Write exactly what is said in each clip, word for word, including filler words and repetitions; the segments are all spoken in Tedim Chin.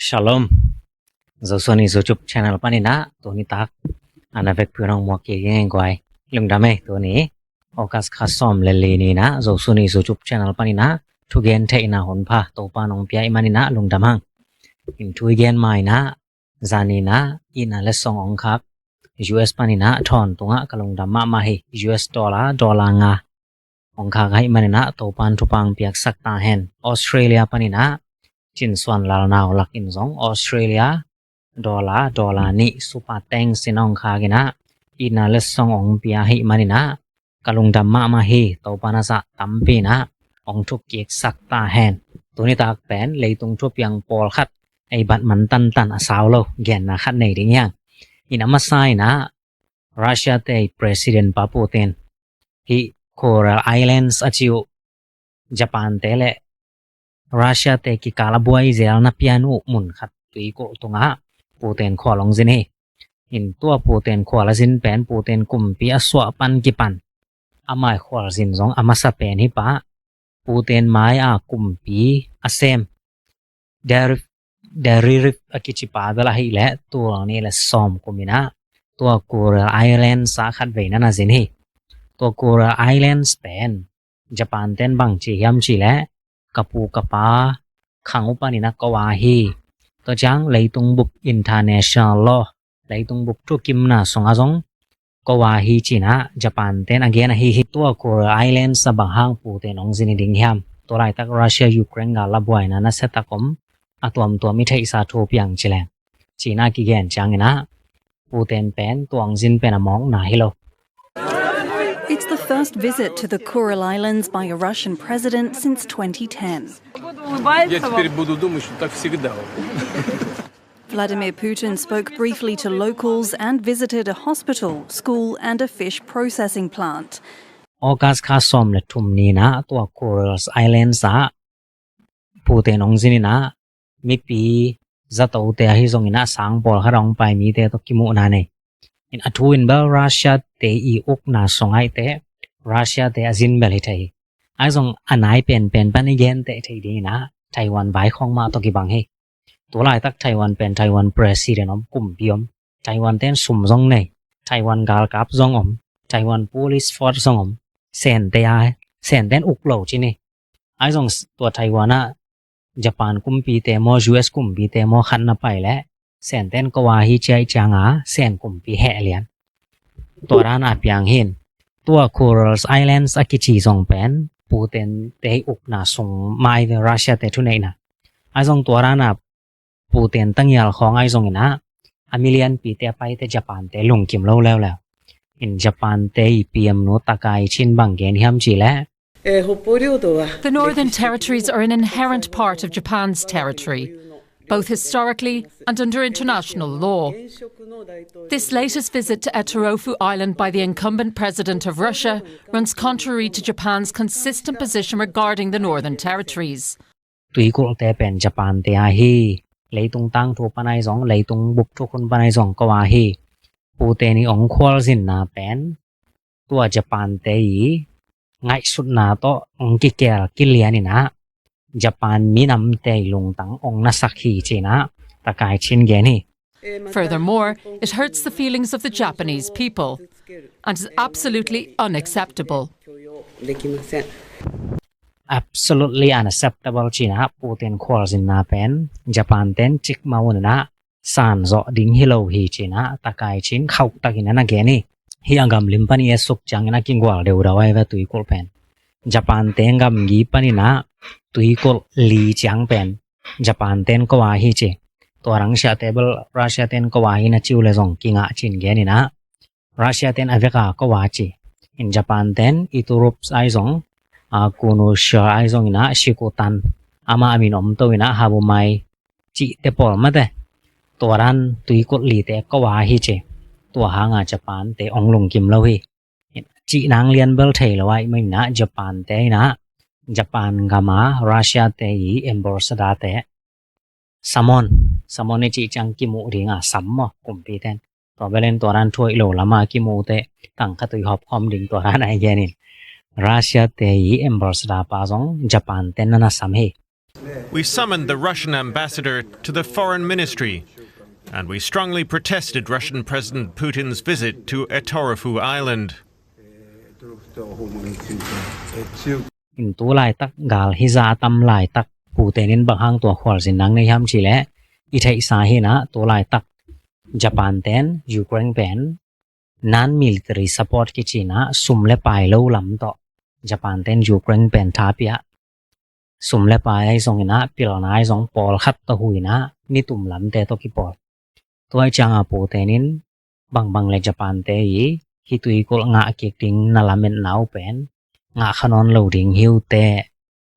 Shalom. Zosuani YouTube channel paninah tuni tak ana vekpi nong muak kik ing ei guai. Lungdam ei. Tuni August kha sawm le li ninah Zosuani YouTube channel paninah thugen theihna hun pha Topa nong pia ih maninah lungdam hang. In thu i gen mainah zaninah itna letsong ong khak U S paninah thawn tungah ka lungdam mahmah hi. U S dollar, dollar nga ong khak ahih maninah Topan thupha ong piaksak ta hen. Australia paninah Cin Suan Lal Nau lakin zong Australia dollar, dollar nih super thanks in ong khak inah itna letsong ong pia ahih maninah ka lungdam mahmah hi. Topa na zah tampi inah ong thuk kiksak ta hen. Tuni tak pen leitung thupiang pawlkhat ei bat man tantan a sau lo genna khat nei ding hiang. In a masa inah Russia te President pa Putin hih Kuril Islands a ci uh Japan te le Russia te kikal a buai zel na pian uh mun khat tuikulh tungah Putin khual ong zin hi. In tua Putin khual a zin pen Putin kumpi a suah pan kipan amai khual zin zong a masa pen hi pah. Putin mai a kumpi a sem Deri- Derived a kici pa bel ahih leh tul nih le sawm kum inah tua Kuril Islands ah khat vei na na zin hi. Tua Kuril Islands pen Japan ten bang ci hiam cih leh ka pu ka pa khang uh paninah ko a hi. Tua ciang leitung bup international law, leitung bup thukimna sungah zong ko a hi cinah Japan ten a gen ahi hi. Tua Kuril Islands a bang hang Putin ong zin hi ding hiam? Tua laitak Russia Ukraine gal a buaina na setak om a tuamtuam i theihsa thu piang ci leng cinah kigen cianginah Putin pen tua ong zin pen a mawkna hi lo. It's the first visit to the Kuril Islands by a Russian president since twenty ten. Я теперь буду думать, что так всегда. Vladimir Putin spoke briefly to locals and visited a hospital, school, and a fish processing plant. August kha sawm le thum ninah tua Kuril Islands ah Putin ong zin inah mipi zatote ahi zonginah sang pawlkhat ong pai mite tawh kimuhna nei. In a thu in bel Russia te i ukna sung aihte Russia te a zin bel hi thei hi. Ahi zong a nai penpen pan i gen teh thei dinginah Taiwan vaikhawng mah tawh kibang hi. Tu laitak Taiwan pen Taiwan president om, kumpi om. Taiwan ten sum zong nei. Taiwan galkap zong om. Taiwan police force zong om. Sente a, Senten uk lo ci ni. Ahi zong tua Taiwan ah Japan kumpite maw, U S kumpite maw khat na pai leh Senten ko a hi ciai cianga Sen kumpi heh lian. Tua dan a piang hin tua Kurils Islands a kici zong pen Putin te ukna sung mai ve Russia te thuneihna. Ahi zong tua dan a Putin tangial khawng ahi zonginah a milianpite a paite Japan te lungkim lo leuleu. In Japan te i P M nu Takai Chin bang gen hiam cih leh The Northern Territories are an inherent part of Japan's territory, both historically and under international law. This latest visit to Etarofu Island by the incumbent president of Russia runs contrary to Japan's consistent position regarding the Northern Territories. Tuikulhte pen Japan te ahi, leitung tangthu panai zong, leitung bupthuk hun panai zong ko ahi. Putin i ong khualzinna pen tua Japan te i ngaihsutna tawh ong kikel kilianinah Japan minamte i lungtang ong nasak hi cinah Takai Chin gen hi. Furthermore, it hurts the feelings of the Japanese people and is absolutely unacceptable. Absolutely unacceptable cinah Putin khualzinna pen Japan ten cikmah uninah sanzawh ding hi lo hi cinah Takai Chin khauhtakin a na gen hi. Hih a gamlim pan i a suk ciangin a kigual deudau ai ve tuikulh pen. Japan te gamgi paninah tuikulh li ciang pen Japan ten ko a hi ci. Tua Russia te bel Russia ten ko a hi na ciu le zong kingah cin geninah Russia ten a veka ko a ci. In Japan ten i turups ai zong a kunusia ai zonginah sikutan ama a min omto inah habumai cihte pawl mate. Tua dan tuikulh lite ko a hi ci. Tua hanga Japan te ong lungkim lo hi. Cihnang lian bel thei lo aih mainah Japan te inah Japan gama Russia te i ambassador te summon summon i cih ciang kimuh dinga sam maw kumpi ten. Tua belen tua dan thuaih lo lama kimuh te tangkha tui hawpkhawm ding tua dan ai genin Russia te i ambassador pa zong Japan ten nana sam hi. We summoned the Russian ambassador to the foreign ministry, and we strongly protested Russian President Putin's visit to Etorofu Island. In tu laitak gal hizah a tam laitak Putin in bang hang tua khualzin nang nei hiam cih leh i theihsa hi-in ah tu laitak Japan ten Ukraine pen non-military support kici-in ah sum le pai lo lam tawh Japan ten Ukraine pen tha pia, sum le pai ahi zongin ah pilna ahi zong pawlkhat tawh hu-in ah nitum lamte tawh kipawl. Tua ahih ciangin Putin in bangbang le Japan te i hih tuikulh ngah kik ding na lametna uh pen ngah kha nawn lo ding hi uh teh,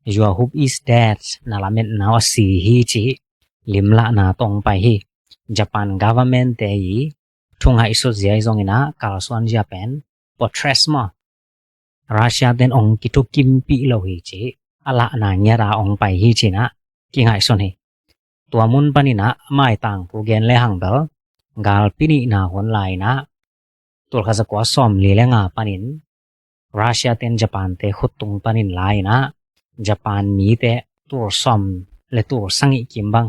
your hope is dead, na lametna uh a si hi cih limlahna tawh hong pai hi. Japan government te i thu ngaihsut zia ahi zongin ah kalsuan zia pen potres maw, Russia ten hong kithukimpih lo hi cih a lahna ngiat a hong pai hi ci-in ah kingaihsun hi. Tua mun panin ah maitang thu gen le hang bel galpi nihna hun lai-in ah tul khat za kua sawmli le nga panin Russia ten Japan te khut tung panin la-in ah Japan mite tul sawm le tul sagih kim bang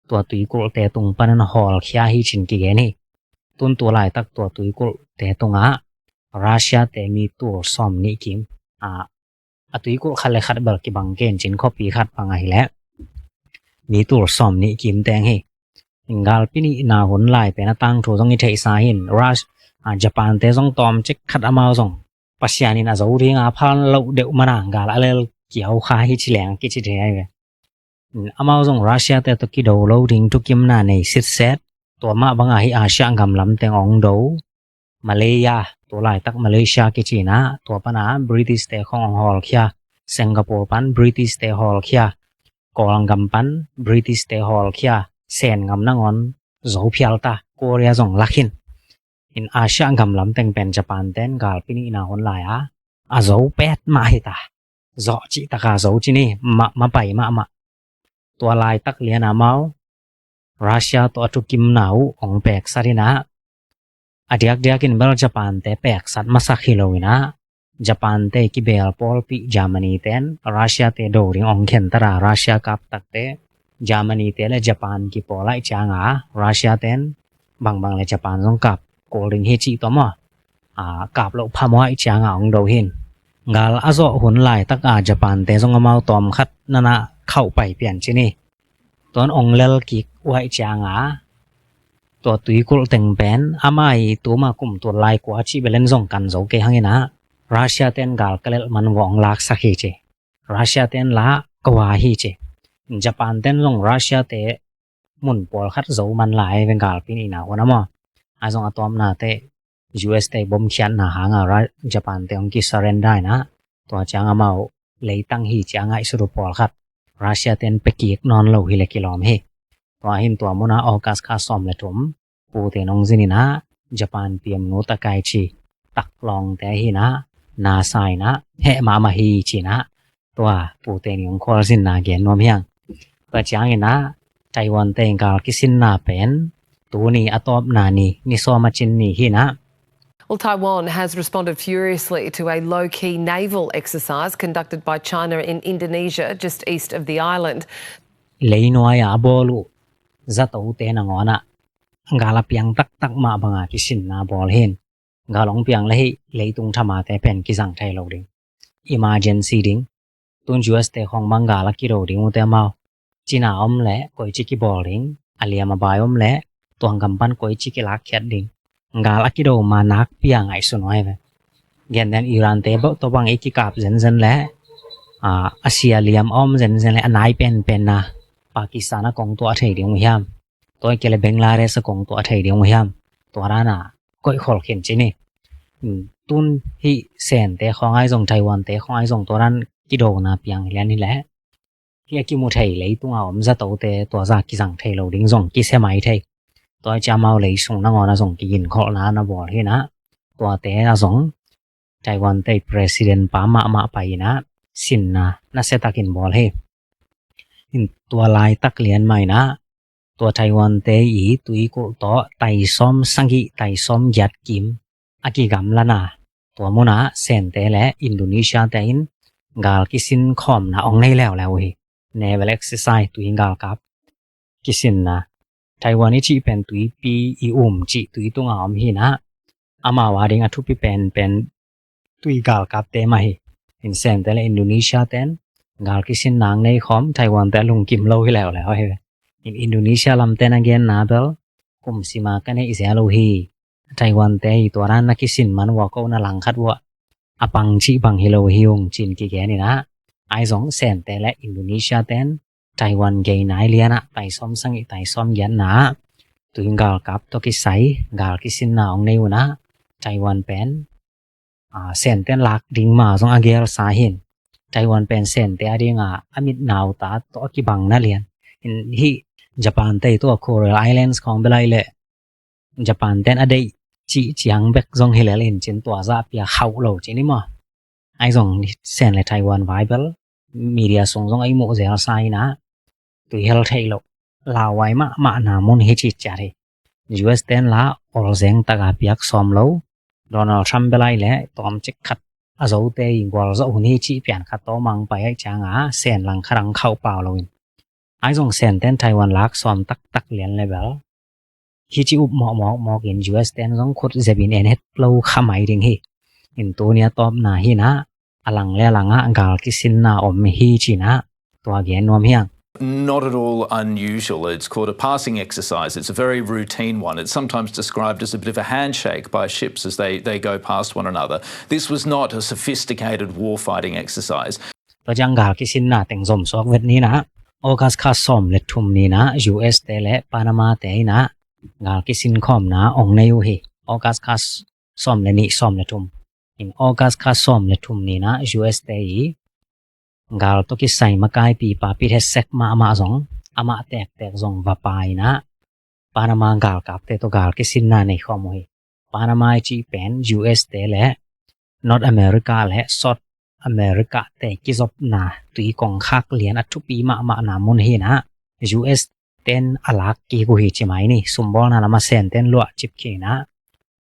tua tuikulhte tung panin hawlkhia hi ci-in kigen hi. Tun tu laitak tua tuikulhte tungah Russia te mi tul sawmnih kim, a, a tuikulh khat le khat bel kibang kei in cin khuapi khat bang ahih leh mi tul sawmnih kim teng hi. Galpi nihna hun lai pen a tangthu zong i theihsa hi-in Rus-, a, Japan te zong tawmcik khat amau zong Pasian in a zo ding a phal loh deuh man a gal a lel kiau kha hi ci leng kici thei ahi ve. Amau zong Russia te tawh kido lo ding thukimna nei sitset. Tua mah bang a hih Asia gam lam teng hong do. Malaya, tu laitak Malaysia kici-in ah tua pan a British te khawng hong hawlkhia. Singapore pan British te hawlkhia. Kawlgam pan British te hawlkhia. Sen gam nangawn zo phial ta, Korea zong lak hi-in. In Asia gam lam teng pen Japan ten galpi nihna hun lai-a a zo pet mah hi ta. Zawh cih taka zo ci ni, mah, mah pai mahmah. Tua laitak lian amau Russia tawh a thukimna uh hong peksat hi-in ah, a diakdiakin bel Japan te peksat masak hi lo-in ah, Japan te kibel pawlpih Germany ten Russia te do ding hong khentat a, Russia kap takte Germany te le Japan kipawl ahih ciangin Russia ten bangbang le Japan zong kap kul ding hi cih tawh maw, a, kap loh phamawh ahih ciangin hong do hi-in. Gal a zawh hun laitak a Japan te zong amau tawmkhat na na khauh pai pian ci ni. Tuan hong lel kik uh ahih ciangin tua tuikulh teng pen ama i tuma kum tul lai kua cih belen zong kan zo kei hangin ah, Russia ten gal ka lelh man vawng laksak hi ci. Russia ten la ka wa hi ci. Japan ten zong Russia te mun pawlkhat zo man lai ve galpi nihna hun ah maw. A zong a tawpna te U S te bomkhiatna hanga Ra-, Japan te hong kisurrender in ah, tua ciang amau leitang hi ci a ngaihsut uh pawlkhat Russia ten pekik nawn lo hi le kilawm hi. Tua hin tua mun ah August kha sawm le thum Putin hong zin in ah Japan P M nu Takaichi taklawngte hi-in ah, nasa in ah, heh mahmah hi ci-in ah, tua Putin i hong khualzinna gen nuam hi hang. Tua ciangin ah Taiwan te gal kisinna pen tuni a tawpna ni, ni sawm a cin ni hi-in ah. Well, Taiwan has responded furiously to a low-key naval exercise conducted by China in Indonesia, just east of the island. Leinuai a bawl uh zatote nangawn ah gal a piang taktak mah banga kisinna bawl hi-in, gal hong piang le hih leitung thamate pen kizang thei lo ding, emergency ding. Tun U S te khawng bang gal a kido ding uh te amau, cina om le koici kibawl ding, a liam a bai om le tuanggam pan koici kilakkhiat ding, gal a kido ma nakpi a ngaihsun uh ahi ve. Gentehna Iran te tawh bang i kikap zenzen le, a, a si a liam a om zenzen le a nai penpen na Pakistan a kong tuah thei ding uh hiam, tua hi kei le Bangladesh a kong tuah thei ding uh hiam, tua dan a koih khol khin ci ni. Tun hih Sente khawng ahi zong, Taiwan te khawng ahi zong, tua dan kidona piang lian hi leh, hih a kimu thei leitunga om zatote tua zah kizang thei lo ding zong kisia mai thei. Tua hi ciang amau lei sung nangawn a zong kigin kholhna na bawl hi-in ah, tuate a zong Taiwan te president pa mahmah pai in ah sinna nasia takin bawl hi. Tua laitak lian mah in ah, tua Taiwan te i tuikulh tawh tai sawm sagih, tai sawm giat kim a kigamlana, tua munah Sente le Indonesia te in gal kisin khawmna hong nei leuleu uh hi. naval exercise, tui galkap kisinna. Taiwan i cih pen tuipi i um cih tui tunga om hi na. Amau a ding a thupi pen pen tui galkapte mah hi. In Sente le Indonesia ten gal kisinna nei khawm, Taiwan te a lungkim lo hi leuleu hi ve. In Indonesia lamte na genna bel kum sima ka neih zel uh hi. Taiwan te hi tua dan na kisin man ua ko na langkhat ua a pang cih bang hi lo hi ung cin kigen in ah. Ahi zong Sente le Indonesia ten Taiwan gei nai lian ah tai sawm sagih tai sawm giatna ah tui galkap tawh kisai gal kisinna ong nei un ah, Taiwan pen Senten lak ding ma zong a gelsa hi in. Taiwan pen Sente a dinga a mit nauta tawh a kibang na lian. In hih Japan te tawh Kuril Islands khawng bel ai leh Japan ten a deih cih ciang bek zong hi lel in cin tua zah pia khauh lo cin i maw. Ahi zong Sen le Taiwan vai bel media sung zong a i muh zelsa hi na. Tui hel theih loh lauhuai mahmahna mun hi cih ciat hi. U S ten la olzeng taka piak sawm lo. Donald Trump bel ai leh tawmcik khat a zote i gualzawh hun hi cih pian khat tawh mang pai aih cianga Sen langkhat ang khauh pau lo in. Ahi zong Senten Taiwan lak sawm taktak lian le bel hi ci up mawkmawk mawk in U S ten zong khut zebin en het lo kha mai ding hi. In tunia tawpna hi na, a lang le a langah gal kisinna om hi ci na, tua gen nuam hiang. Not at all unusual. It's called a passing exercise. It's a very routine one. It's sometimes described as a bit of a handshake by ships as they, they go past one another. This was not a sophisticated war-fighting exercise. Tua ciang gal kisinna teng zom suak vet ni na, August kha sawm le thum ni na, U S te le Panama te i na gal kisin khawmna ong nei uh hi. August kha sawm le nih, sawm le thum. In August kha sawm le thum ni na U S te i gal tawh kisai makaipipa Pete Hegseth mahmah zong, amah tektek zong va pai na, Panama galkapte tawh gal kisinna nei khawm uh hi. Panama i cih pen U S te le North America le South America te kizopna tui kongkhak lian a thupi mahmahna mun hi na, U S ten a lak kik uh hi ci mai ni. Sumbawlna lama Senten luah cip kik na.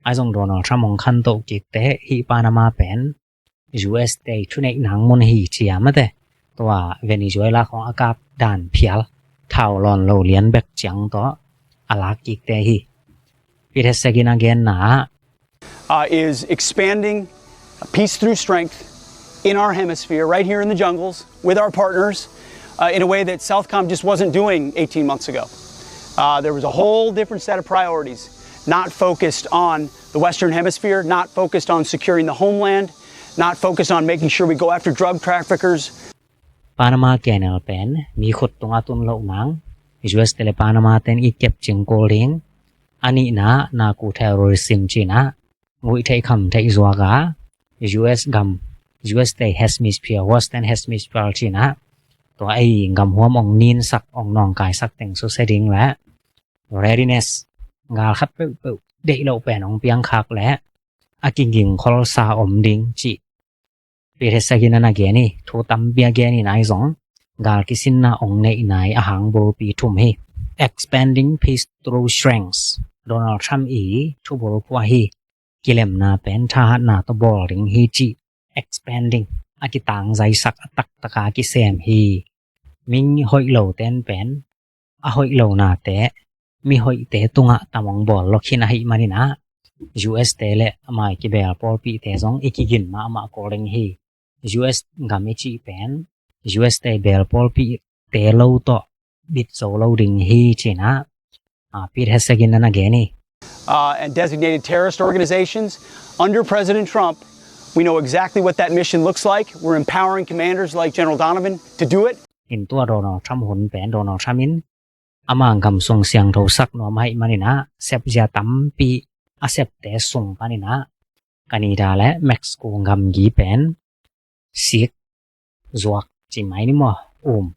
Ahi zong Donald Trump ong khantoh kikte hih Panama pen U S te thuneih nang mun hi ci a mate. Tua Venezuela khawng a kap dan phial thau lawn lo lian bek ciang tawh a lak kikte hi. Pete Hegseth in a genna ah, uh, is expanding peace through strength in our hemisphere, right here in the jungles, with our partners, uh, in a way that Southcom just wasn't doing eighteen months ago. Uh, there was a whole different set of priorities, not focused on the Western Hemisphere, not focused on securing the homeland, not focused on making sure we go after drug traffickers. Panama Canal pen mi khut tungah tun loh nang, U S te le Panama ten i kep cingkul ding, a nihna narco terrorism ci na, nguih theih kham theih zuak a, U S gam, U S te hemisphere, Western Hemisphere ci na, tua ei gamhuam ong ninsak, ong nawngkaisak teng susia ding le readiness, gal khat peuhpeuh deih loh pen ong piangkhak le a kigingkholsa om ding cih Pete Hegseth in a na gen hi. Thu tampi a gen in ahi zong gal kisinna ong neih nai a hang bulpi thum hi. Expanding peace through strength, Donald Trump i thubul phuah hi. Kilemna pen thahatna tawh bawl ding hi cih, expanding a kitangzaisak a taktaka kisem hi. Mi hoih lo ten pen a hoih lonate mi hoihte tungah tam ong bawl lo khin ahih manin ah, U S te le amai kibel pawlpihte zong i kigin mahmah kul ding hi. U S gam i cih pen U S te bel pawlpihte lo tawh bit zo lo ding hi ci-in ah, ah, Pete Hegseth in a na gen hi. Uh, and designated terrorist organizations under President Trump. We know exactly what that mission looks like. We're empowering commanders like General Donovan to do it. In tua Donald Trump hun pen Donald Trump in ama gam sung siangtho sak nuam ahih manin ah, sepzia tampi a septe sung panin ah, Canada le Mexico gamgi pen sik zuak ci mai ni maw, um,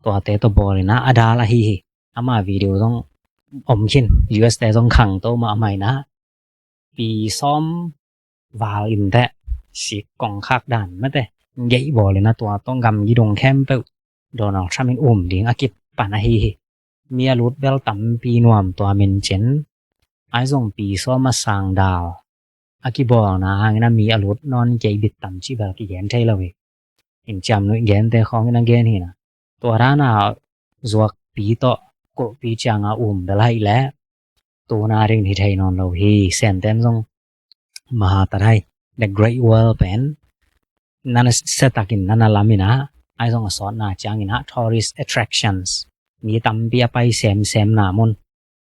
tuate tawh bawlin ah a dal ahi hi. Ama video zong om khin, U S te zong khangto mahmah in ah, pi sawm val in teh sik kongkhak dan mate geih bawlin ah tua tawh gamgi dung khempeuh Donald Trump in um ding a kipan ahi hi. Mi a lut bel tampi nuam tua min cin, ahi zong pi sawm a sang dal a kibawlna hangin a mi a lut nawn kei bit tam cih bel kigen thei lo hi. In ciamnuih gente khawngin a gen hi na. Tua dana zuakpi tawh kulhpi cianga um bel ahih leh tuna ding hi thei nawn lo hi. Senten zong maha ta thai. The Great Wall pen nana siatakin nana lamin ah, ahi zong a sawtna ciangin ah tourist attractions, mi tampi a pai semsemna mun,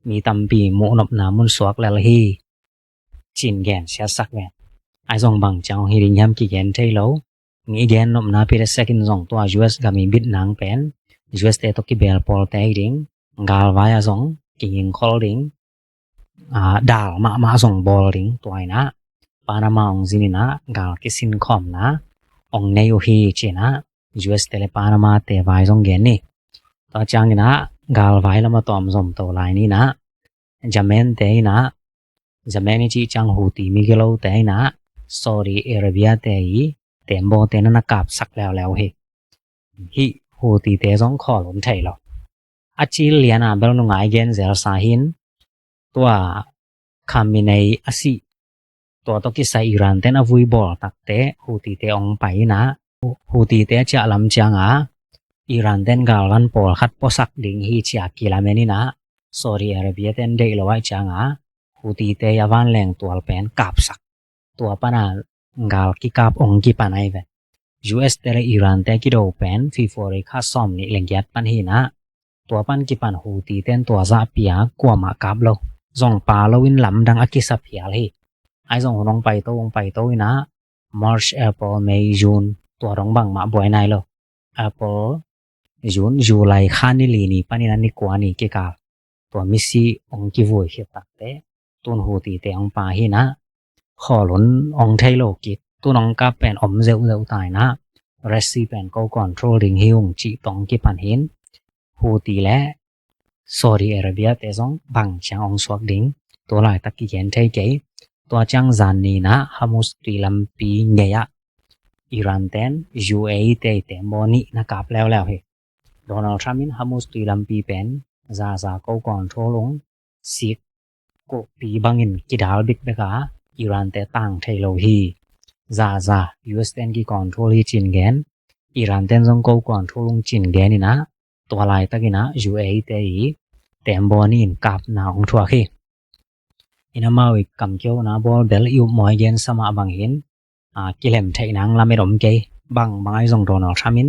mi tampi muhnopna mun suak lel hi, ci-in gen siasak ven. Ahi zong bang ciang hong hi ding hiam kigen thei lo. Mi gen nopna pi le sekin zong tua U S gam i bit nang pen U S te tawh kibel pawlte hi ding, galvai ah zong kinging khol ding, a, dal mahmah zong bawl ding. Tua in ah Panama hong zin in ah gal kisin khawmna hong nei uh hi, ci-in ah U S te le Panama te vai zong gen ni. Tua ciangin ah galvai lam a tawm zom to lai ni in ah Yemen te in ah, Yemen i cih ciang Houthi migilote in ah Saudi Arabia te i tembaw te nana kapsak leuleu hi. Hih Houthi te zong khawl hun thei lo. A cil liana bel nungai gen zelsa hin, tua Khamenei a sih, tua tawh kisai Iran ten a vui bawl takte Houthi te hong pai in ah, Houthi te a ciah lam cianga Iran ten galvan pawlkhat puasak ding hi, ci-a kilamen in ah, Saudi Arabia ten deih lo ahih cianga Houthi te a vanleng tual pen kapsak. Tua pana gal kikap hong kipan ahi ve. U S te le Iran te kido pen February kha sawm nih le giat pan hi in ah, tua pan kipan Houthi ten tua zahpi a kuamah kap lo, zong pa lo in lamdang a kisa phial hi. Ahi zong hun hong paito hong paito in ah March, April, May, June, tua dong bangmah buai nai lo. April, June, July kha ni li ni panin a ni kua ni kikal tua misi hong kivui khit takte tun Houthi te hong pa hi in ah, khawl hun hong thei lo kik. Tun hong kap pen om zeuhzeuh ta in ah, Red Sea pen ko control ding hi ung cih tawh kipan hin, Houthi le Saudi Arabia te zong bang ciang hong suak ding, tua laitak kigen thei kei. Tua ciang zan ni in ah Hormuz tui lampi ngei ah Iran ten U A E te i tembaw nih na kap leuleu hi. Donald Trump in Hormuz tui lampi pen zaza ko control ung, sik kulhpi bangin kidal bikbek a, Iran te tang thei lo hi. Zaza U S ten ki control hi, ci-in gen, Iran ten zong ko control ung, ci-in gen in ah, tua laitakin ah U A E te i tembaw nih in kapna hong thuak hi. In amau i kam kiona bawl bel i upmawi gensa mah bangin, a, kilem theih nang lamet om kei. Bang bang ahi zong Donald Trump in,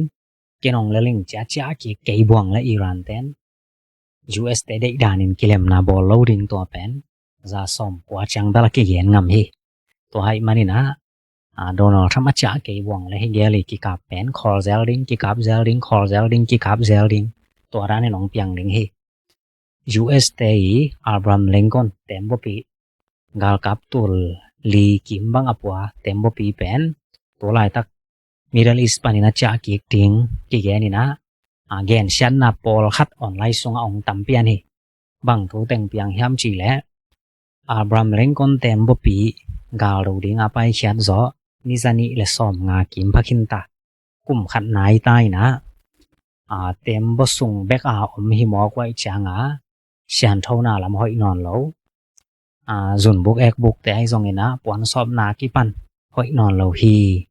ken hong lel ing, ciacia kik kei buang le Iran ten U S te deih danin kilemna bawl lo ding, tua pen za sawm kua ciang bel a kigen ngam hi. Tua ahih manin ah, a, Donald Trump a ciah kei buang le hi gel i kikap pen khawl zel ding, kikap zel ding, khawl zel ding, kikap zel ding, tua danin hong piang ding hi. U S te i Abraham Lincoln tembawpi, galkap tul li kim bang a pua tembawpi pen tu laitak Middle East panin a ciah kik ding kigen in ah, a, gensiatna pawlkhat online sungah hong tam pian hi. Bang thu teng piang hiam cih leh Abraham Lincoln tembawpi gal do ding a paikhiat zawh ni za nih le sawm nga kim pha khin ta. Kum khat nai ta in ah, a, tembaw sung bek a om hi mawk uh ahih cianga sianthona lam hoih nawn lo. A, zunbuk ekbuk te ahi zongin ah puansawpna kipan hoih nawn lo hi,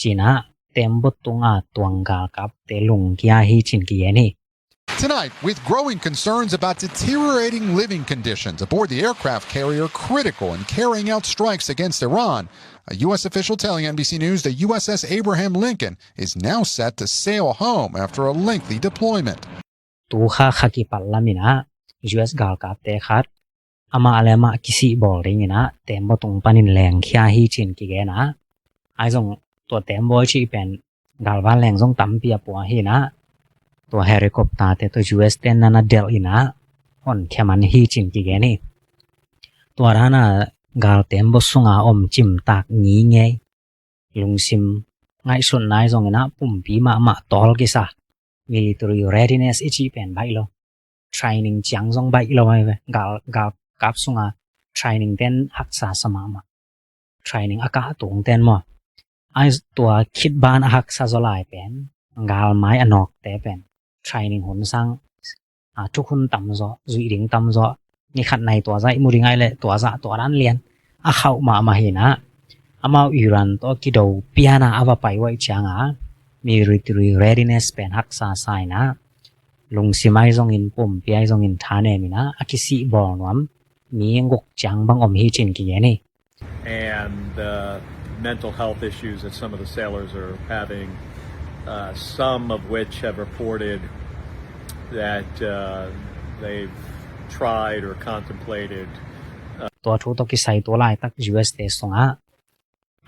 ci-in ah tembaw tunga tuang galkapte lungkia hi, ci-in kigen hi. Tonight, with growing concerns about deteriorating living conditions aboard the aircraft carrier critical in carrying out strikes against Iran, a U S official telling N B C News the U S S Abraham Lincoln is now set to sail home after a lengthy deployment. Tu kha kha kipat lamin ah U S galkapte khat amah le amah kisih bawl dingin ah tembaw tung panin lengkhia hi, ci-in kigen a. Ahi zong tua tembaw i cih pen galvan leng zong tampi a pua hi in ah, tua helicopter te tawh U S te nana delh in ah honkhia man hi, ci-in kigen hi. Tua dana gal tembaw sunga om cimtak ngingei, lungsim ngaihsutna ahi zongin ah pumpi mahmah tawl kisa, military readiness i cih pen baih lo. Training ciang zong baih lo ahi ve. Gal, galkap sunga training ten haksa sa mahmah. Training a kah tung ten maw, ahi tua khit ban a haksa zaw lai pen galmai a nawkte pen training hun sang, a, thukhun tam zaw, zuih ding tam zaw, ni khat nai tua zah i mu ding ahih leh tua zah tua dan lian a khauh mahmah hi in ah, amau Iran tawh kido piana a va pai uh ahih cianga Military readiness pen haksa sa in ah, lungsim ahi zongin, pumpi ahi zongin thanem in ah a kisih bawl nuam mi guk ciang bang om hi ci-in kigen hi. And the mental health issues that some of the sailors are having, uh, some of which have reported that, uh, they've tried or contemplated, uh, Tua thu tawh kisai tua laitak U S te sungah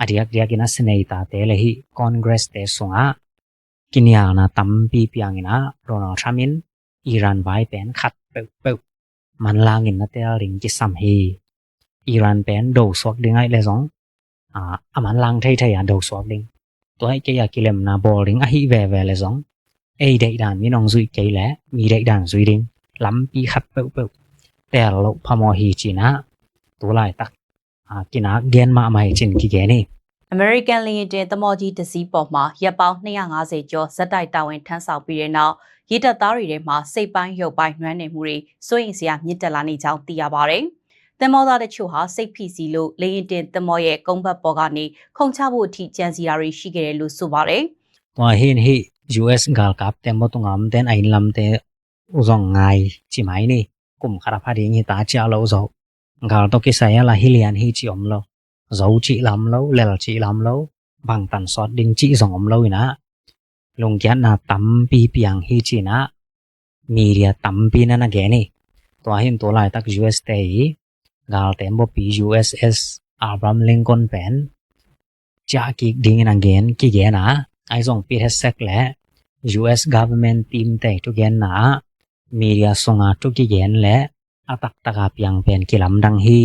a diakdiak in ah Senator te le hih Congress te sungah kinialna tampi piang in ah Donald Trump in Iran vai pen khat peuhpeuh manlang in na teel ding kisam hi. Iran pen do suak ding ahih leh zong, a, a manlang theithei a do suak ding. Tua ahih kei a kilemna bawl ding ahih veve leh zong, ei deihdan mi nong zuih kei leh mi deihdan zui ding lampi khat peuhpeuh teel loh phamawh hi ci-in ah tu laitak, a, kinak gen mahmah hi ci-in kigen hi. အမေရိကန်လေယာဉ်တင်သင်္ဘောကြီးတစ်စီးပေါ်မှာ ရက်ပေါင်းနှစ်ရာငါးဆယ်ကျော် ဆက်တိုက်တာဝန်ထမ်းဆောင်ပြီးတဲ့နောက် ရေတပ်သားတွေထဲမှာ စိတ်ပိုင်းရုပ်ပိုင်းနွမ်းနယ်မှုတွေ စိုးရိမ်စရာမြင့်တက်လာနေကြောင်း သိရပါတယ်။ သင်္ဘောသားတချို့ဟာ စိတ်ဖိစီးလို့ လေယာဉ်တင်သင်္ဘောရဲ့ကုန်းပတ်ပေါ်ကနေ ခုန်ချဖို့အထိ ကြံစည်တာတွေရှိခဲ့တယ်လို့ ဆိုပါတယ်။ Tua hi in hih U S galkap te maw, tungah omte in a inn lamte uh zong ngai ci mai ni. Kum khat a pha ding hi ta ciah loh zo. Gal tawh kisai a la hi lian hi cih om lo. Zo cih la om lo, lel cih la om lo, bangtan sawt ding cih zong om lo in ah, lungkiatna tampi piang hi ci-in ah media tampi in ah na gen hi. Tua hi in tu laitak U S te i galte in bawpi U S S Abraham Lincoln pen ciah kik dingin a gen kigen a, ahi zong Pete Hegseth le U S government team te thugenna ah media sunga thu kigen le a taktak a piang pen kilamdang hi.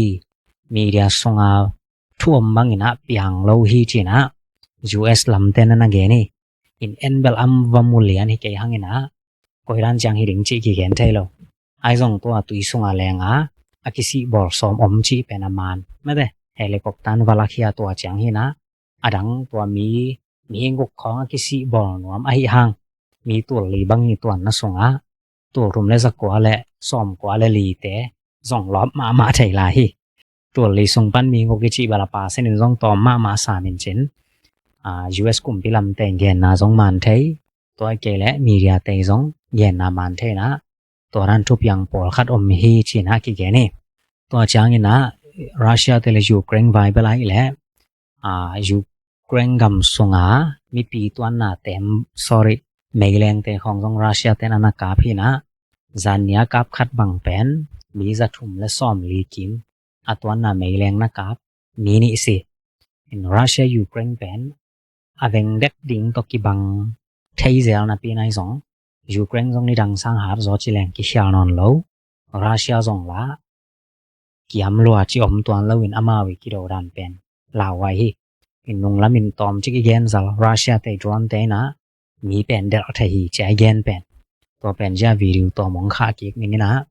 Media sunga thu om bangin ah piang lo hi ci-in ah U S lamte in ah na gen hi. In en bel a va mu lian hi kei hangin ah koi dan ciang hi ding cih kigen thei lo. Ahi zong tua tui sunga leng a a kisih bawl sawm om cih pen a man mate, helicopter in va lakhia tua ciang hi in ah, a dang tua mi, mi guk khawng a kisih bawl nuam ahih hang, mi tul li bang hi tuanna sungah tul thum le za kua le sawm kua le lite zong lawp mahmah thei lai hi. Tul li sung pan mi guk i cih bel a percent in zong tawm mahmah sam in cin, a, U S kumpi lamte genna zong man thei, tua kei le media te zong genna man thei in ah, tua dan thupiang pawlkhat om hi ci-in ah kigen hi. Tua ciangin ah Russia te le Ukraine vai bel ahih leh, a, Ukraine gam sunga mipi tuanna te, sorry, meilengte khawng zong Russia te in ah na kap hi in ah, zan ni a kap khat bang pen mi za thum le sawm li kim a tuanna meileng na kap mi nih si. In Russia Ukraine pen a veng dek ding tawh kibang thei zel napi in ahi zong, Ukraine zong nidang sang hap zaw ci leng kikhial nawn lo. Russia zong la kiam lua ci om tuan lo in amau i kido dan pen lauhuai hi. In nunglam in tawm cik i gen zal, Russia te drone te in ah mi pen delh thei hi ci a i gen pen. Tua pen zia video tawm hong khah kik ning in ah.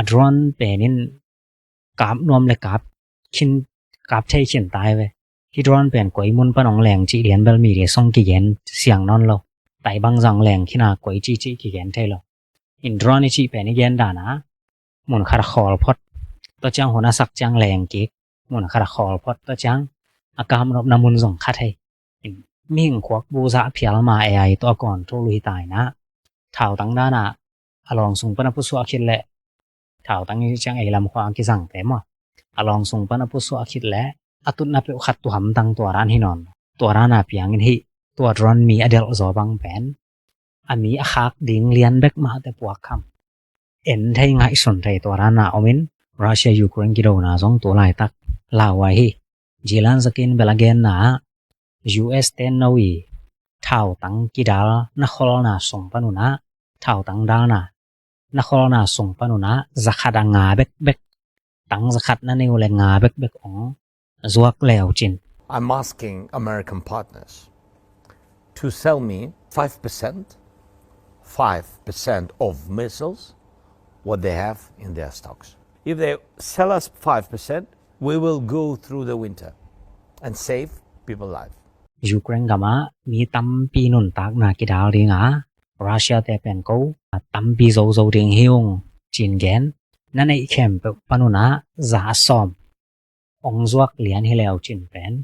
A drone pen in kap nuam le kap khin, kap thei khin tai ve. Hih drone pen koi mun pan hong leng cih lian bel media sung kigen siang nawn lo. Tai bangzah hong leng khin a koi cih cih kigen thei lo. In drone i cih pen i gen dan a mun khat a khawl phot, tua ciang hun a sak ciang leng kik, mun khat a khawl phot, tua ciang a kap nopna mun zong kha thei. In mihing khuak bu zah phial ma A I tawh a control uh hi ta in ah, thautang dan a a lawng sung pan a pusuah khit leh, thautang i ciang ei lam khua a kizangte maw, a lawng sung pan a pusuah khit leh a tutna peuh khat tuhamtang tua dan hi nawn. Tua dan a piangin hih tua drone mi a delh zaw bang pen a mi a khak ding lian bek mahte puak kham, en thei ngaihsun thei tua dan a om in, Russia Ukraine kidona zong tu laitak lauhuai hi. Zelensky in bel a genna ah, U S te no i thautang kidal na kholna sung pan un ah, thautang dalna na kholna sung pan un ah zakhat a nga bekbek, tang zakhat na nei uh le nga bekbek hong zuak leu cin. I'm asking American partners to sell me five percent, five percent of missiles, what they have in their stocks. If they sell us five percent, we will go through the winter and save people life. Ukraine gamah mi tampi nuntakna kidal dinga Russia te pen ko a tampi zozo ding hi ung cin gen. Na neih khempeuh panunah za a sawm ong zuak lian hi leu cin pen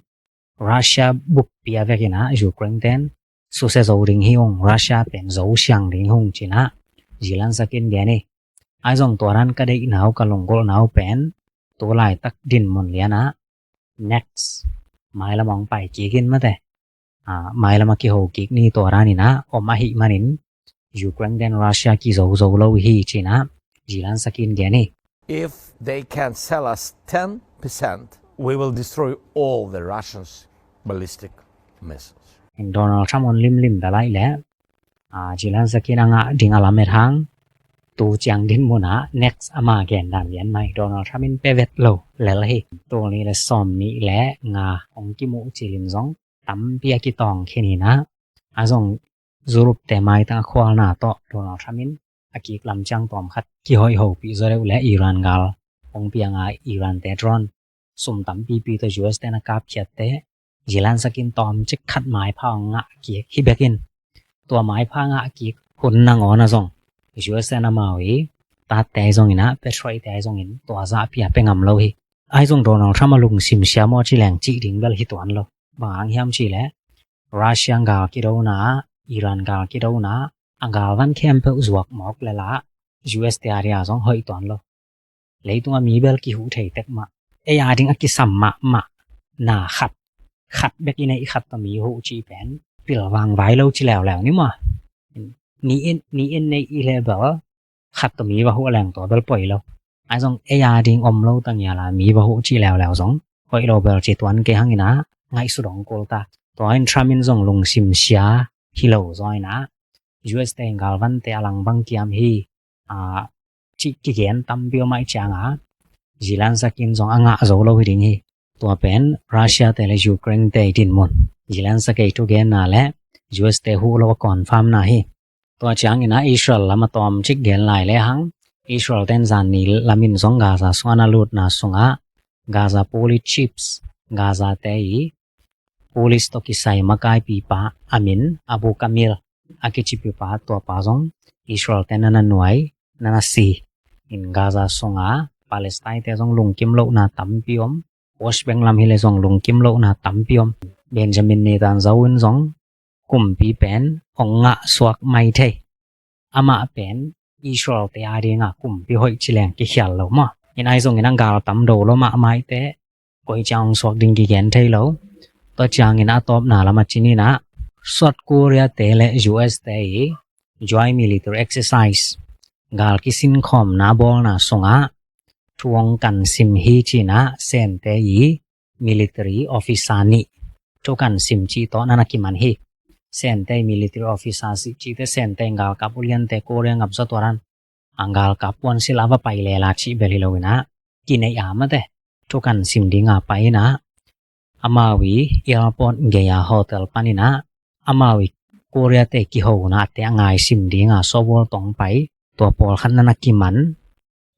Russia buppi a vekinah Ukraine ten susia zo ding hi ung, Russia pen zo siang ding hi ung cinah Zelensky in gen hi. Ahi zong tua dan ka deihna uh ka lunggulhna uh pen tu laitak dinmun lianah next mailam ong pai kik in mate. Mailam a kiho kik ni tua daninah om ahih manin Ukraine ten Russia kizo zo lo hi cinah Zelensky in gen hi. If they can sell us ten percent, we will destroy all the Russians' ballistic missiles. Donald Trump on limlim dalai le Zelensky in a ngah ding a lamet hang tu ciang dinmunah next ama gen dan lian mai Donald Trump in pe vet lo lel hi. Tul nih le sawm nih le nga ong kimuh cilin zong tampi a kitawng khin hinah a zong Europe te maitang a khualna tawh Donald Trump in a kik lam ciang tawm khat kihoih hopih zaw deuh le Iran gal ong pianga Iran te drone sum tampipi tawh U S te na kapkhiatte Zelensky in tawm cik khat maipha ong ngah kik hi bekin tua maipha ngah kik hun nangawn a zong U S te na mau hi tatte zongin ah Patriot te zongin tua zahpi a pe ngam lo hi. Ahi zong Donald Trump a lungsim siam aw ci leng cih ding bel hi tuan lo. Bang hang hiam cih leh Russia gal kidona Iran gal kidona a galvan khempeuh zuak mawk le la U S te a dia zong hoih tuan lo. Leitung a mi bel kihuh thei tek mah ei a ding a kisam mahmah na khat khat bek i neih khat tawh mi huh cih pen pilvang vai lo ci leuleu ni maw. Ni in ni in neih i le bel khat tawh mi va huh leng tua bel poi lo. Ahi zong ei a ding om lo ta ngiala mi va huh cih leuleu zong hoih lo bel ci tuan kei hangina ngaihsut ong kul ta. Tua in Trump in zong lungsim sia hi lo zaw ina U S te in galvante a langbang kiam hi. Cih kigen tampi om aih cianga Zelensky in zong a ngah zo lo hi ding hi. Tua pen Russia te le Ukraine te i dinmun Zelensky thugenna le U S te huh lo a confirm na hi. Tua ciangin ah Israel lam a tawm cik gen lai le hang Israel ten zan ni lamin zong Gaza sungah na lutna sungah Gaza police chiefs Gaza te i police tawh kisai makaipipa a min Abu Kamil a kicipipa tuapa zong Israel te nana nuai nana si in Gaza sunga Palestine te zong lungkim lohna tampi om. West Bank lam hi le zong lungkim lohna tampi om. Benjamin Netanyahu in zong kumpi pen ong ngah suak mai thei. Amah pen Israel te a dinga kumpi hoih ci leng kikhial lo maw. In ahi zongin a gal tam do lo mahmah i te koi ciang ong suak ding kigen thei lo. Tua ciangin a tawpna lam a cininah South Korea te le U S te i joint military exercise gal kisin khawmna bawlna sungah thu ong kan sim hi cinah Sente i military officer nih thu kan sim cih tawh nana kiman hi. Sente i military officer sih cihte Sente i galkap uliante Korea ngapzaw tuaran a galkap puan sila va pai lela cih bel hi loinah kinei a mate thu kan sim dinga pai inah amau i airport gei-a hotel paninah amau i Korea te kihona te a ngai sim dinga sawbawl tawng pai tua pawlkhat nana kiman.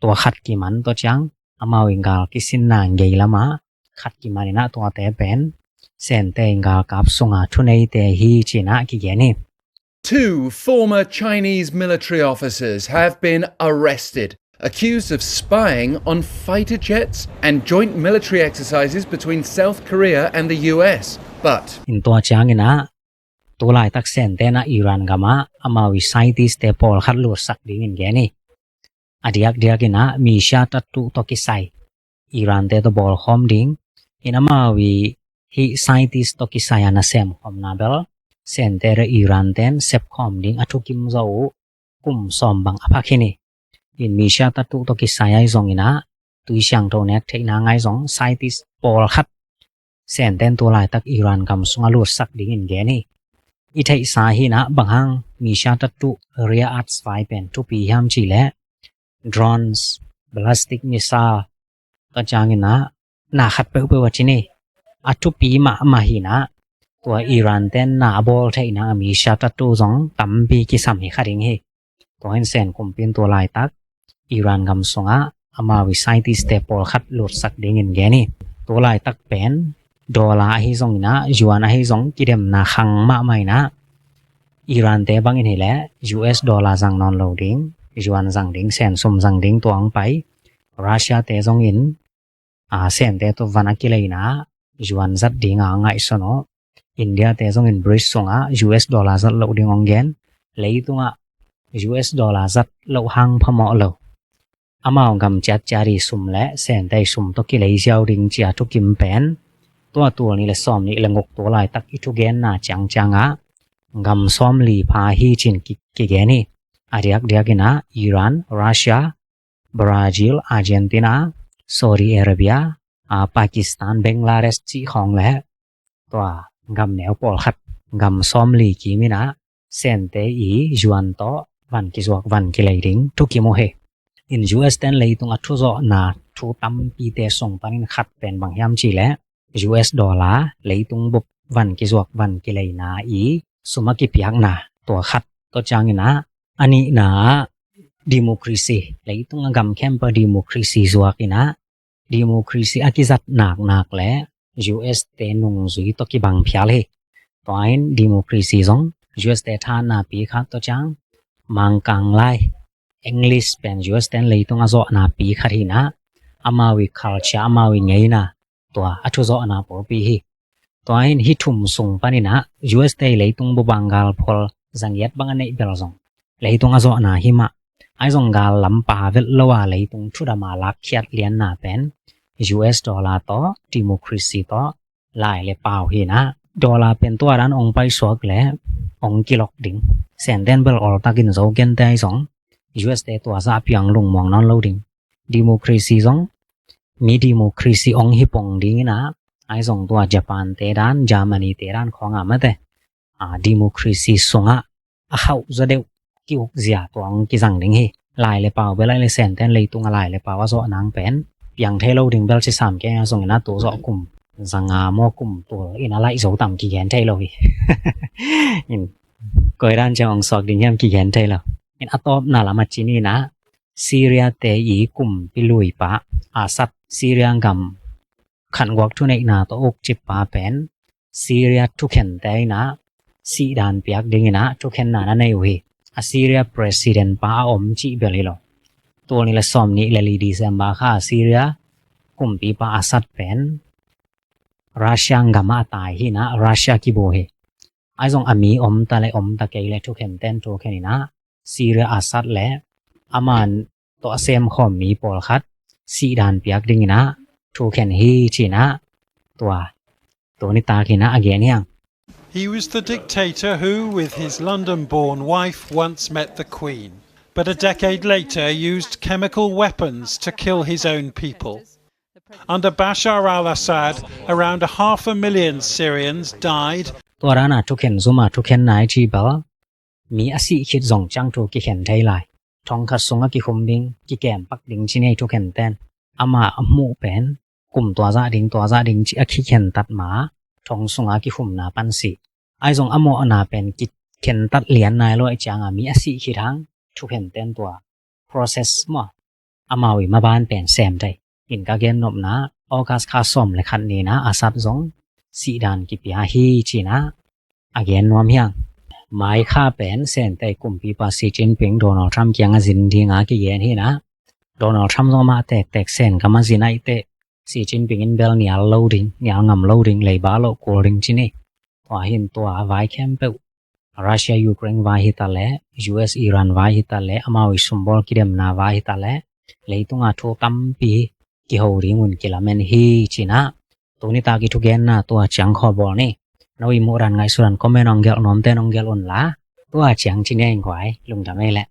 Tua khat kiman tua ciang amau i gal kisinna gei lama khat kiman inah tuate pen Sente i galkap sunga thuneite hi cinah kigen hi. Two former Chinese military officers have been arrested, accused of spying on fighter jets and joint military exercises between South Korea and the U S. But in tua cianginah tu laitak Sente na Iran gamah amau i scientist te pawlkhat lutsak dingin gen hi. A diakdiakinah Misha tatu tawh kisai Iran te tawh bawlkhawm ding in amau i hih scientist tawh kisai a nasemkhawmna bel Sente le Iran ten sepkhawm ding a thukim zo uh kum sawm bang a phak hi ni. In Misha tatu tawh kisai ahi zonginah tui siangtho nek theihna ngai zong scientist pawlkhat Senten tu laitak Iran gam sungah lutsak dingin gen hi. I theihsa hinah bang hang Misha tatu rare earths vai pen thupi hiam cihleh drones, ballistic missile, tua cianginah na khat peuhpeuh a ci ni. A thupi mahmah hinah tua Iran ten na a bawl theihna a Misha tatu zong tampi kisam hi kha ding hi. Tua hin Sen kumpi in tu laitak Iran gam sungah amau i scientist te pawlkhat lutsak dingin gen hi. Tu laitak pen dollar ahi zongin ah, yuan ahi zong kidemna khang mahmah in ah, Iran te bangin hileh U S dollar zang nawn lo ding, yuan zang ding, sensum zang ding, tua hong pai. Russia te zongin, a, sente tawh van a kileina yuan zat dinga ngaihsun uh. India te zongin BRICS sungah U S dollar zat loh ding hong gen. Leitungah U S dollar zat loh hang phamawh lo. Amau gam ciatciat i sum le sente i sum tawh kilei ziau ding ci-a thukim pen, tua tul nih le sawm nih le guk tu laitak i thugenna ciangciangah gam sawmli pha hi ci-in ki, kigen hi. A diakdiakin ah Iran, Russia, Brazil, Argentina, Saudi Arabia, a, Pakistan, Bangladesh cih khawng le tua gam neu pawlkhat, gam sawmli kimin ah sente i yuan tawh van kizuak van kilei ding thukim uh hi. In U S ten leitung a thuzawhna thu tampite sung panin khat pen bang hiam cihleh U S dollar leitung bup van kizuak van kileina i sum a kipiakna tua khat. Tua ciangin ah a nihna ah democracy, leitung a gam khempeuh democracy zuak in ah, democracy a kizat naknak le U S te nungzui tawh kibang phial hi. Tua in democracy zong U S te thahatna pi khat, tua ciang Mangkang lai, English pen U S ten leitung a zawhna pi khat hi in ah, amau i culture, amau i ngeina, tua a thuzawhna pawlpi hi. Tua in hih thum sung panin ah U S te i leitung bup a galphol zagiat bang a neih bel zong leitung a zawhna hi mah. Ahi zong gal lam pa vet lo a leitung thudam a lakkhiat lianna pen U S dollar tawh, democracy tawh, lai le pau hi in ah, dollar pen tua dan hong paisuak le hong kilok ding. Senten bel oltakin zo kei in te ahi zong U S te tua zah piang lungmuang nawn lo ding. Democracy zong mi democracy hong hi pong ding in ah, ahi zong tua Japan te dan, Germany te dan khawng a mate, a, democracy sungah a khauh zaw deuh ki-uk zia tua hong kizang ding hi. Lai le pau bel, lai le senten leitung a lai le pau a zawh nang pen piang thei lo ding bel ci sam kei a, zongin a tu zawh kum zanga maw, kum tul in a laih zo tam kigen thei lo hi. In koi dan ciang hong suak ding hiam kigen thei lo. In a tawpna lam a ci ni in ah, Syria te i kumpi luipa Assad, Syria gam khanguak thuneihna tawh ukcippa pen Syria thukhente in ah sihdan piak ding in ah thukhenna na nei uh hi. A Syria president pa a om cih bel hi lo. Tul nih le sawm nih le li December kha Syria kumpipa Assad pen Russia gam ah a tai hi in ah Russia kibu hi. Ahi zong a mi om ta le om ta kei le thukhenten thukhen in ah Syria Assad le aman tawh a semkhawm mi pawlkhat sihdan piak ding in ah thukhen hi ci in ah tua tuni tak in ah a gen hi hang. He was the dictator who, with his London-born wife, once met the Queen, but a decade later used chemical weapons to kill his own people. Under Bashar al-Assad, around a half a million Syrians died. Tua dan a thukhen zum a thukhen nai ci bel mi a sih khit zong ciang thu kikhen thei lai. Thong khat sungah kikhum ding, kikem pak ding ci ni ei thukhenten. Ama a muh pen kum tua zah ding, tua zah ding ci a kikhentat ma thong sungah kikhumna pan si. Ahi zong a mawhna pen kikhentat lian nai lo a ciang a mi a sih khit hang thukhenten tua process maw, amau i maban pen sem thei. In ka gen nopna, August kha sawm le khat ni in ah Assad zong sihdan kipia hi ci in ah a gen nuam hi hang. Mai kha pen sente kumpipa Xi Jinping Donald Trump kiang a zin ding a kigen hi in ah, Donald Trump zong amah tektek sen kam a zin ahih teh Xi Jinping in bel nial lo ding, nial ngam lo ding, leiba loh kul ding ci ni. Tua hi in tua a vai khempeuh, Russia Ukraine vai hi ta le, U S Iran vai hi ta le, amau i sumbawl kidemna vai hi ta le, leitung a thu tampi kiho ding un kilamen hi ci in ah, tuni tak i thugenna tua ciang khawbawl ni. No i muh dan ngaihsut dan comment hong gelh nuamte hong gelh un la, tua ciang ci ni ei guai, lungdam ei leh.